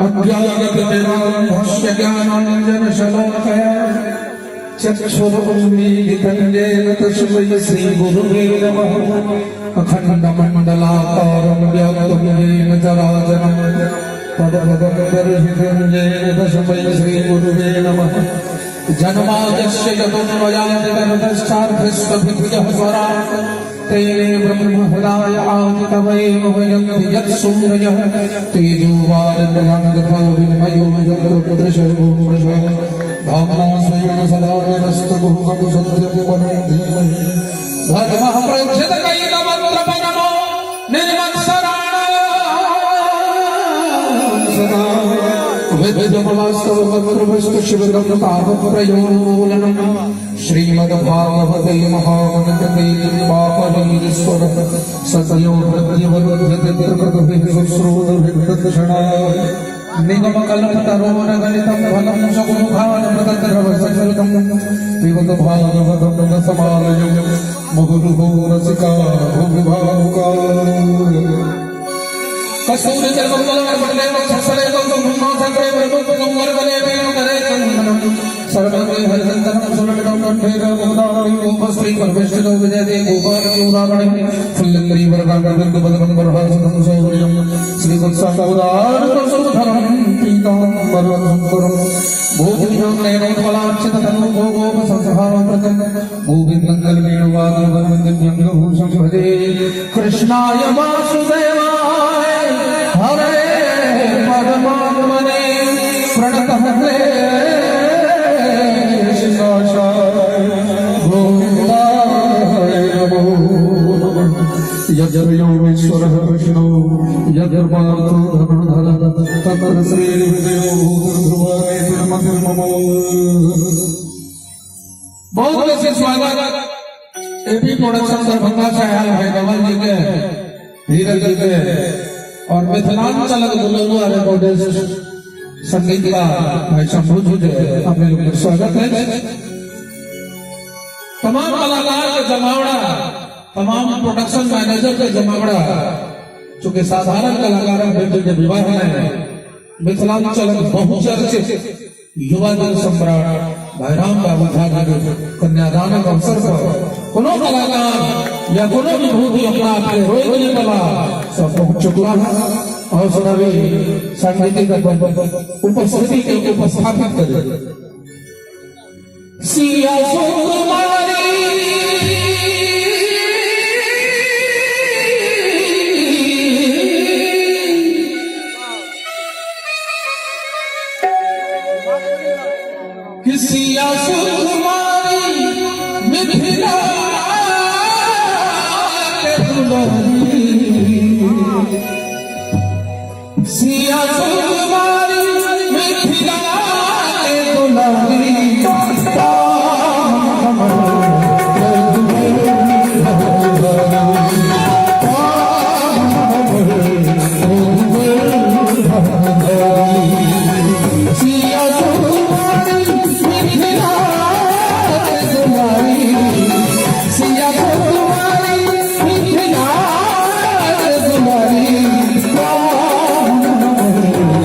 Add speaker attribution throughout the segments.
Speaker 1: अज्ञानतिमिरान्धस्य ज्ञानाञ्जनशलाकया चक्षुरुन्मीलितं येन तस्मै श्रीगुरुवे नमः। अखण्डमण्डलाकारं व्याप्तं येन चराचरं तत्पदं दर्शितं येन तस्मै श्रीगुरुवे नमः। जन्माद्यस्य यतोऽन्वयादितरतश्चार्थेष्वभिज्ञः स्वराट् तेने ब्रह्महृदाय आदिकवये मुह्यन्ति यत्सूरयः तेजो वारिमृगाङ्गतो विनिमयो यत्र धाम्ना स्वेन सदा निरस्तगुहगु सत्यं परं धीमहि। धर्मः प्रोक्षितकैतवत्र परमो निर्मत्सराणां सदा विद्यमवास्तवमत्रवस्तु शिवदं तापत्रयोन्मूलनम् श्रीमद्भागवते महागणपते पापवीश्वर सतयो हृद्यवरुध्यते त्रिकृतभिः शुश्रूतभिः निगमकल्पतरोरगलितं फलं शकुमुखान् पिबत भागवतं रसमालयं मुहुरुहो रसिका भुवि भावुका। कस्तूरी चंदन बदले ससरे गौतम चक्रे ब्रह्म वरबले वेणु करे चंदनम सर्वंगे हरिचंदनम सुललितं कंठे गोदावरी गोपश्री परमेष्ठितो विजयते गोपाल चूड़ामणि फुल्लंद्री वरदांग बदनं वरहासनं सौर्यं श्रीवत्सांगोदारसुधरं पीताम्बरधरं भूमिं नयनोत्पलार्चित तनु गोप संभावप्रतं गोविन्दं वेणुवादवन्दव्यङ्गभूषं भजे। कृष्णाय वासुदेवाय हरे परमात्मने प्रणतः क्लेशनाशाय गोविन्दाय नमो नमः। यत्र योगेश्वरः कृष्णो यत्र पार्थो धनुर्धरः तत्र श्रीर्विजयो भूतिर्ध्रुवनेतिर्मतिर्मम। बहुत वैसे स्वागत एपी प्रोडक्शन दरभंगा से आया भाई कमल जी के, धीरज जी के और मिथिलांचल दुलरुआ रिकॉर्डिस्ट संगीत का भाई शंभू जी के अपने लोग के स्वागत है। तमाम कलाकार के जमावड़ा, तमाम प्रोडक्शन मैनेजर के जमावड़ा, चूंकि साधारण कलाकार बेटी के विवाह में मिथिलांचल बहुचर्चित युवा दल सम्राट भाई राम बाबू झा जी के कन्यादानक अवसर पर कोनो कलाकार या कोनो विभूति अपना आपके रोक नहीं पला, सब पहुंच चुका है और सभी सांगीतिक उपस्थिति के उपस्थापित करे। सिया सुकुमारी कि सिया सुकुमारी मिथिला के दुलरी, सिया सुकुमारी मिथिला के दुलरी, राम कमल रघुवर राम कमल रघुवर। सिया सुकुमारी मिथिला के दुलारी, सिया सुकुमारी मिथिला के दुलारी, राम कमल।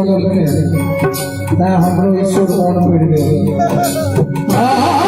Speaker 1: कऽ देलकै, तैं हमरो ईश्वर मोन पड़ि गेल।